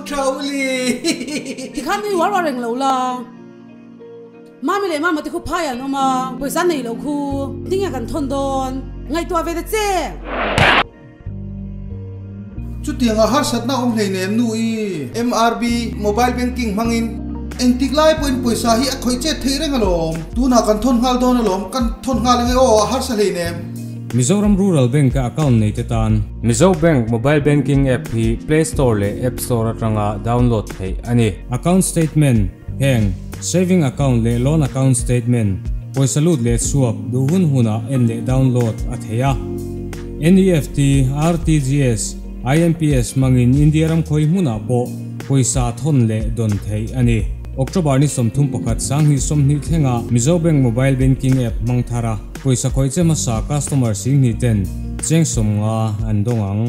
Mangtha uli. Tikhan nui uar uar reng lo la. Mami leh Mama te khu phai an awm a, pawisa nei lo khu tinge kan thawn dawn? Ngaihtuah ve ta che! Chutianga harsatna awm hleinem nu i MRB mobile banking hmangin engtik lai pawhin pawisa hi a khawih chet theih reng alawm. Tunah kan thawn nghal dawn alawm, kan thawn nghal ange aw, a harsa hleinem. Mizoram Rural Bank a account nei te tan. Mizo Bank Mobile Banking App hi Play Store leh App Store atanga download theih a ni. Account statement, heng, Saving account leh loan account statement, pawisa lut leh chhuak duh hun hunah en leh download a thei a. NEFT, RTGS, IMPS hmangin India ram khawi hmunah pawh pawisa thawn leh dawn theih a ni. October ni 31 2020 thlenga Mizo Bank Mobile Banking App hmang thar a, pawisa khawi che hmasa customer 20,000 ten cheng 50 an dawng ang.